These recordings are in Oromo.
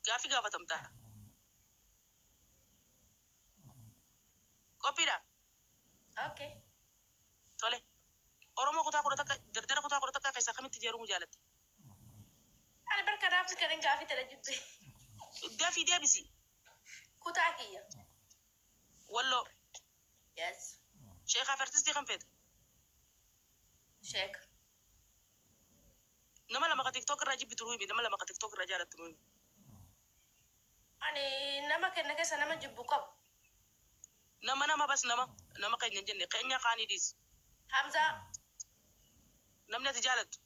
Gaaffii gaafatamta. Qophiidha? Okay. Tole. Oromoo kutaa 11, dardara kutaa 11 keessaa kamitti jeerumuu jaalatte? Ani bar kanaaf kanin gaafii tana jibbe. Dafii deebisi. Kutaa kiyya. Walloo. Yes. Sheekaa fi artistii kam feeta? Sheeka. Nama lama ka tiktok irraa jibbitu nuu himi, nama lama ka tiktok irraa jaalattu nuu himi. Ani nama kenna keessa nama jibbu qabu. Nama nama bas nama nama keenya hin jenne keenya kaanii dhiisi. Hamzaa. Namni ati jaalattu.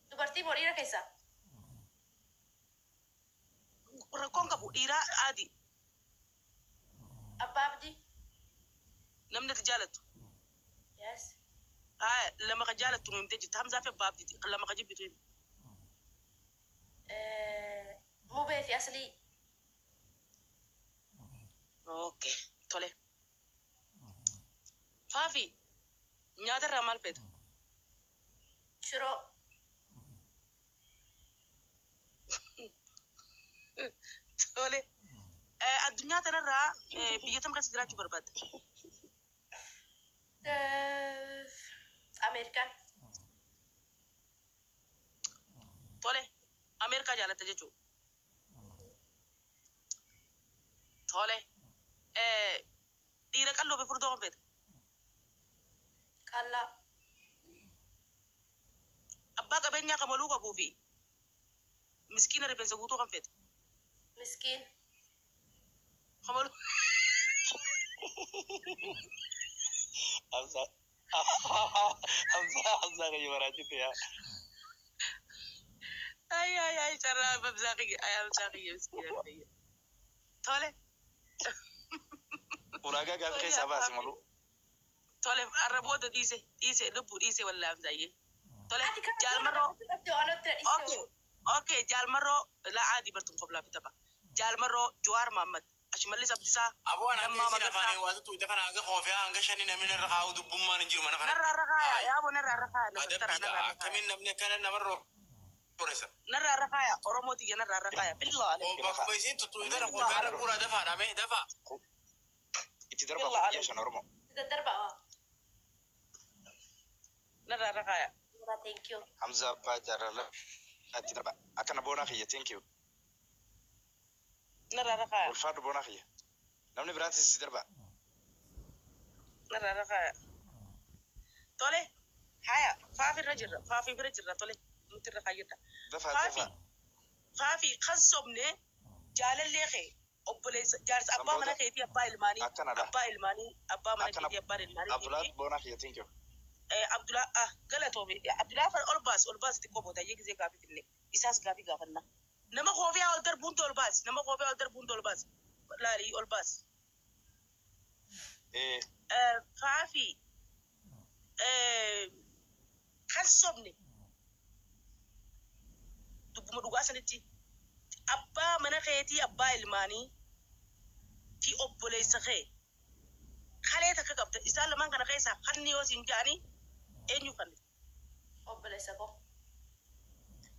Dubartii moo dhiira keessaa? Rakkoon qabu dhiiraa aadi. Abbaa Abdii. Namni ati jaalattu. Yes. Haya lama ka jaalattu nu himtee jirta Hamzaa fi Abbaa Abdiiti lama ka jibbitu himi. Mubee fi Aslii. Okay tole. Faafi nyaata irraa maal feeta? Shiroo. Tole. Addunyaa tanarraa biyya tam keessa jiraachuu barbaadda? Ameerikaan. Tole. Ameerikaa jaalatta jechuudha. Tole. Dhiira qalloo fi furdoo kam feeta? Qallaa. Abbaa qabeenyaa kamaluu qabuu fi miskiina rifeensa guutuu kam feeta? Miskiin. Kamaluu. Hamza Hamza Hamza kiyya maraachite yaa. Ay ay ay carraa Hamzaa kiyya ay Hamzaa kiyya miskiina kiyya. Tole. Ulaagaa gaaffii Tole keessaa baasi abbaa maluu. Tole arra booda dhiise dhiise lubbu dhiise wallahi Hamzaayyee. Tole Ati kan Jaal dura Marroo gaafachuu dhabde waan nutti na dhiiste okay hoo. okay Jaal Marroo laa aadii bartum koblaa fi tapha. Jaal Marroo Jawaar Mohammad Ashimallis Abdisaa Aboo an hanga Lammaa isin Magarsaa afaaniin waa tuttuqxe kana hanga koofee hanga shanii namni narra kaa'u dubbummaan hin jiru mana kanatti. narraa irra kaaya Haay yaaboo narraa irra kaaya na sattara adabbiidha narraa irra kaaya. akkamiin namni akkana namarra roorrisa. Narraa irra kaaya Oromoo tiyya narraa irra kaaya billah Koo aleyk Irra bakkuma kaa. isin tuttuqxe tana billah koofee irra aleyk guuraa dafaadha mee dafaa. Itti darbaa billah kofiyyaa aleyk shan Oromoo. Daddarbaa waa. narraa irra kaaya. Suuraa thank you. Hamza abbaa jaalala itti darbaa. Akkana boonaa kiyya thank you. Narraa irra kaaya. Ulfaadhu boonaa kiyya. Namni biraatis itti darbaa. Narraa irra kaaya. Tole haya faafi irra jirra faafi bira jirra tole nuti irra kaayyadha. Dafaa Faafi dafaa. faafi kan sobne jaalallee kee obboleessa jaarsa San abbaa mana booda keetii abbaa ilmaanii akkanadha. abbaa ilmaanii abbaa mana Akkana keetii abbaan ilmaanii Abdulaa keetii boonaa kiyya thank you. Abdulaa ah galatoomi Abdulaa fan ol baas ol baas xiqqoo booda ayyee gizee gaafii finne isaas gaafii gaafanna. Nama koofiyaa ol darbu hunda ol baasi nama koofiyaa ol darbu hunda ol baasi laalii ol baasi. Ee Faafi kan sobne dubbuma dhugaa sanitti abbaa mana keetii abbaa ilmaanii fi obboleessa kee kalee takka qabda isaan lamaan kana keessaa kanni yoo siin ja'anii eenyu kanni? Obboleessa koo.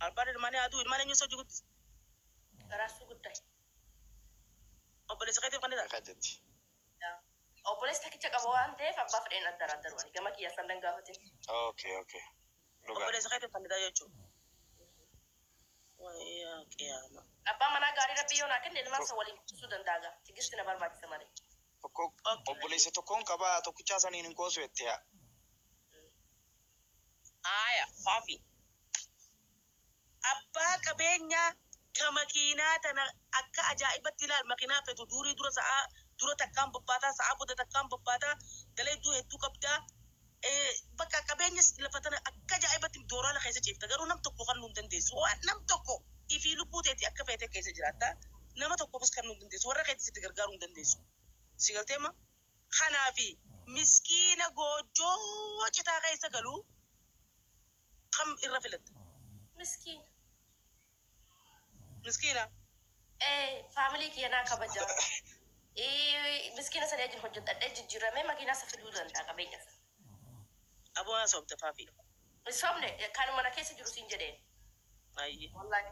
Abbaan ilmaanii haaduu ilmaan eenyu isa hojii guddisa? Garaasuu guddaay. Obboleessa keetiif kannita? Meeqa jetti? Yaa. Obboleessa takkicha qaba waan ta'eef abbaa fedheen addaraaddaru ani gama kiyya san gaafatin. Okay okay. Dhugaadha. Obboleessa keetiif kannita jechuudha. Wayyaa qiyaama. Abbaa manaa gaarii rabbii yoo naa kenne ilmaan san waliin guddisuu danda'a gaa. Tigisti na barbaachisa malee. Tokko Okay. obboleessa tokkoon qabaa tokkichaa saniin hin qoosu jette yaa. Aya faafi. Abbaa qabeenyaa ka makiinaa tana akka ajaa'ibatti ilaal makiinaa feetu duurii dura sa'aa dura takkaan bobbaataa sa'aa booda takkaan bobbaataa dalayduu hedduu qabdaa bakka qabeenya lafa tana akka ajaa'ibatti dooraala keessa ciifta garuu nam tokko kan nuun dandeessu waan nam tokko ifii lubbuu teeti akka feete keessa jiraatta nama tokkoofis kan nuun dandeessu warra keetti sitti gargaaruu hin dandeessu si galteema kanaafi miskiina goojjoo citaa keessa galuu kam irra filatta? Miskiina. Miskiina. Ee faamilii kiyya naa kabaja. Ee miskiina sanii wajjin hojjetadhee jijjiiramee makiinaa isa fiduu danda'a qabeenya isa. Aboo naa sobda faafii. Hin sobne kanuma na keessa jiru siin jedheen. Ayyee. Wallaahi.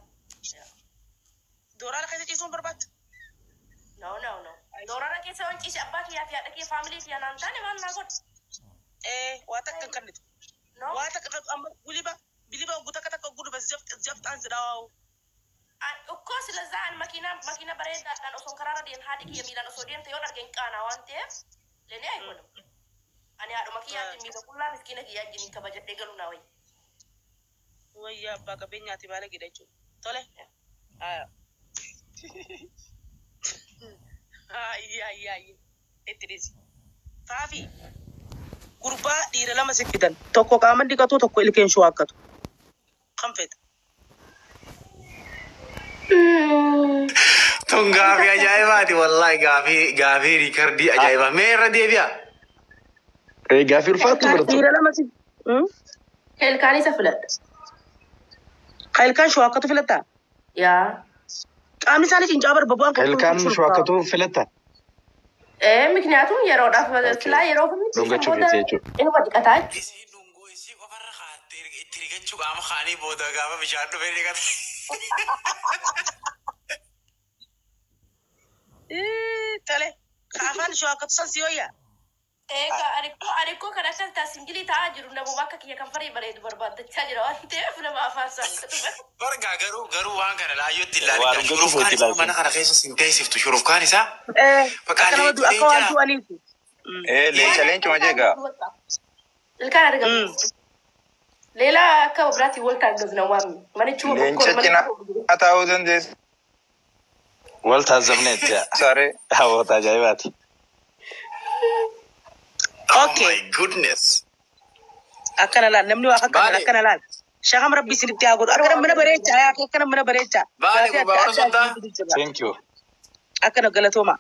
Yaa. Dooraara keessa ciisuun barbaadda? No, no, no. Doorara keessa waan ciise abbaa kiyyaa fi haadha kiyya faamilii kiyya naan taane maal naa godhu? Ee, waa takka hin kennitu. No. Waa takka amma biliba biliba oggu takka takka oggu dhufe jafxaan si dhaawaa. እኮ ስለዛ መኪና መኪና bareedaadhaan osoo karaarra deem haadhi kiyya miilaan osoo deemte yoon arge hin qaanaa waan ta'eef ለእኔ አይሆንም። Ani haadhuma kiyyaa wajjin miila qullaa miskiina kiyyaa wajjin kabajadhee galuu naa wayya. Wayyaa abbaa qabeenyaati baala gidha jechuudha. Tole. Haa. Ayya ayya ayya. Itti dhiisi. Faafi gurbaa dhiira lama si fidan. Tokko qaama dhiqatu, tokko ilkeen shawaakkatu. Kam feeta? Tun gaafii ajaa'ibaati wallaahi, gaafii gaafii riikardii ajaa'ibaa. Mee irra deebi'a. Gaafii ulfaattu baratu. Dhiira lama si. Ilkaan isa filadha. Ka ilkaan shawaakkatu filattaa? Yaa. Qaamni isaanii cincaa barbaadu. Ilkaan shawaakkatu filatta. ምክንያቱም yeroodhaaf silaa yeroo Dhungachuu feete jechuudha. Inuma dhiqataa jechuudha. Isii dhungoo isii qofarra kaattee itti rigachuu qaama kaanii booda gaafa bishaan dhufee dhiqate. Tole. Ka afaan shawaakkatu san si wayyaa? Egaa ani koo kan akka taa singilii taa'aa jiru namuma akka kiyya kan farii bareedu barbaaddachaa jira waan ta'eef nama afaan isaa. Bargaa garuu waan kana laayyootti Waan ilaali. dhungachuu Shurufkaan feete isaa ilaalti. mana kana keessa sin teessiftu, shurufkaan isaa. Akka nama akka waan du'aniiti. Ee, leenca leencuma jeegaa. Ilkaan argamu. ሌላ akka biraatti wal taagazna waan manichuma. Leenca cinaa taa'uu dandeessa. Wal taazabneetti. Saree. Hawwata ajaa'ibaati. Oh Okay. my goodness. Akkana laal, namni waa akka Baale. akkana laal. Shakam rabbi isinitti haa godhu. Akkana mana bareechaa yaa, akkana mana bareechaa. Baale Gaafii gurbaa adda warra addaa soddaa. isinitti jira. Thank you. Akkana galatooma.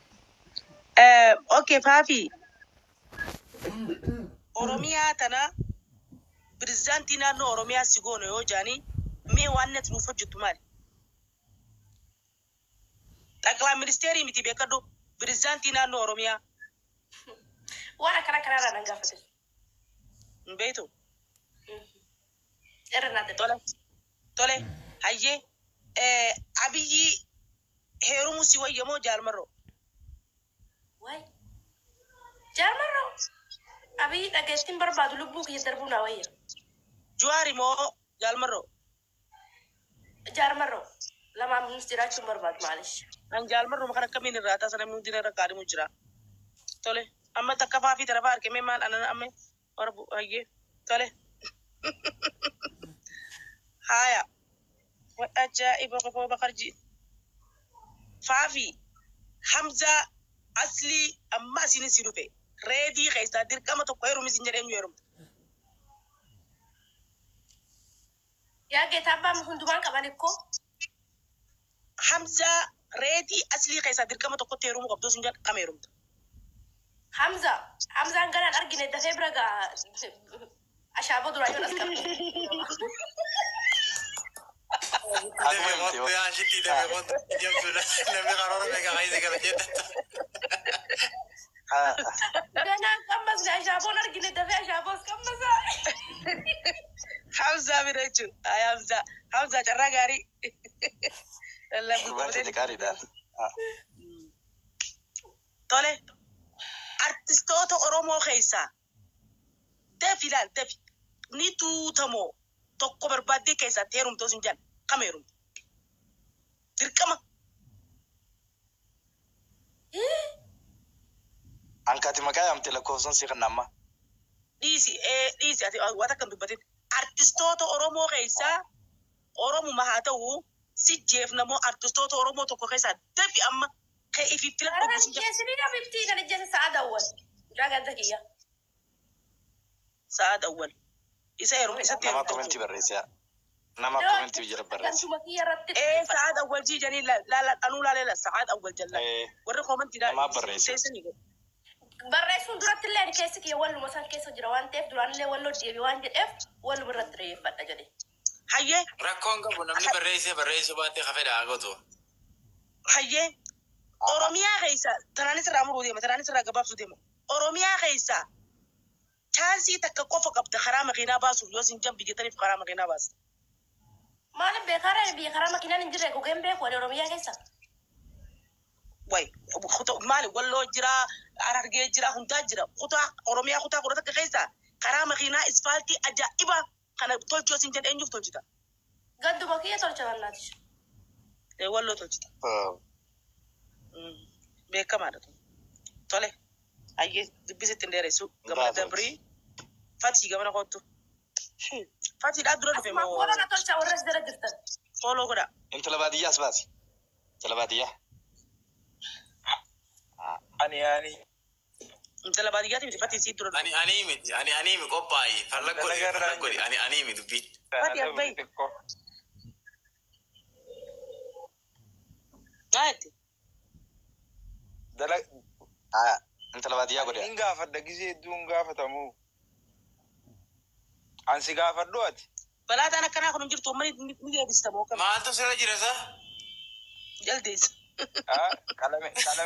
Okay, Faafi. Oromiyaa tana pirezidaantii naannoo Oromiyaa si goone yoo jaanii, mee waan nati nuuf hojjettu maali? ጠቅላይ ministeerii miti, beekadhu, pirezidaantii naannoo Oromiyaa. Waan akkana kanarraa nan gaafate. Hin beektu? Irra naa dadhabe. Tole. Tole. Hayyee. Abiyyi heerumuu si wayyamoo Jaalmarroo? Waay. Jaalmarroo. Abiyyi dhageettiin barbaadu, lubbuu kiyya darbuu naa wayya. Juwaari moo Jaalmarroo? Jaalmarroo. Lamaan nus jiraachuun barbaadu maalish. An Jaalmarroo kan akkamiin irraa taasa, namni hundi irra kaadhimu jira. Tole. Amma takka faa fi tarafa argame maal anan amma warra hayyee. Tole. Haaya. Wa ajaa'iba qofoo bakarji. Faafi Hamzaa Aslii amma asiin si dhufe. Reedii keessaa dirqama tokko heerumi sin jedhee eenyu heerumta? Yaa geetaa abbaan hundumaan qaban ikkoo. Hamzaa Reedii Aslii keessaa dirqama tokkotti heerumuu qabdu sin jedha, kam heerumta? Hamza. Hamzaan ganaan argine dafee bira gaa ashaaboo duraa yoon as qabu. Dafee kottu yaa shitti, dafee kottu jabsuudha. Namni karoora meeqa keessa gala jedha. Ganaan qammasne, ashaaboon argine dafee ashaaboos qammasa. Hamzaa bira jechuudha. Ay Hamzaa. Hamzaa carraa gaarii. Gurbaan keenya gaariidha. Tole. Artistoota Oromoo keessaa dafi ilaal, dafi ni tuutamoo tokko barbaaddee keessatti heerumtoo sin jedhan, kam heerumta? Dirqama. Ankaati maqaa yaamte lakkoofsan si kan amma. Dhiisi, dhiisi, ati waan akka hin dubbatin. Artistoota Oromoo keessaa Oromuma haa ta'u si jeefnamoo artistoota Oromoo tokko keessaa dafi amma ka'ee fi filadhu Kana sin jedhan. ijjeesini dhabibtii kan ijjeese sa'a dawwal. Mucaa ganda kiyya. Sa'aad Awwal. Isa heerum isatti Nama heerumta. komentii barreesse. Nama komentii jala barreesse. Ganduma kiyya irratti. Ee, Sa'aad Awwal jiijanii laala anuu laaleela Sa'aad Awwal jalla. Ee, Warri komentii Nama barreesse. seesanii godhu. Barreessuun duratti illee ani keessi kiyya walluma san keessa jira waan ta'eef, duraan illee walloo deebi waan jedheef walluma irratti xiyyeeffadha jedhe. Hayyee. Rakkoon qabu, namni barreessee barreessuu baatee hafedha haa gootu. Hayyee, Oromiyaa keessa tanaanis irraa muruu deema, tanaanis irraa gabaabsuu deema. Oromiyaa keessa chaansii takka qofa qabda karaa makiinaa baasuuf yoo sin jan biyyataniif karaa makiinaa baasta. Maaliif beekaara biyya karaa makiinaan hin jirre gogeen beeku ani Oromiyaa keessa. Way maali Walloo jira, Harargee jira, hundaa jira. Kutaa Oromiyaa kutaa 11 keessa karaa makiinaa isfaaltii ajaa'iba kana tolchoo siin jedhe eenyuuf tolchita? Gadduma kiyya tolcha wallaati. Walloo tolchita. Beekamaadha. Tole. Ayyee dubbisitti hin dheeressu. Gamana dabrii. Fatii gamana kottu. Fatiidhaa dura dhufe Akkuma moo fooloo na tolcha warra as jala jirtan. Fooloo godha. Intala baadiyyaas baasi. Intala baadiyyaa. Ani Intala baadiyyaati miti fatii sii dura dhufe. Ani ani miti ani ani mi qophaa'i fallaq godhi fallaq godhi ani ani mi dubbii. Fati abbay. Maal? Intala baadiyyaa godhe. Hin gaafadha gisee hedduu hin gaafatamu. An si gaafadhu ati. Balaataan akkanaa kun hin jirtu uummanni ni deebista moo akkam? Maaltu sirra jira sa? Jaldeessa. Qalame qalame.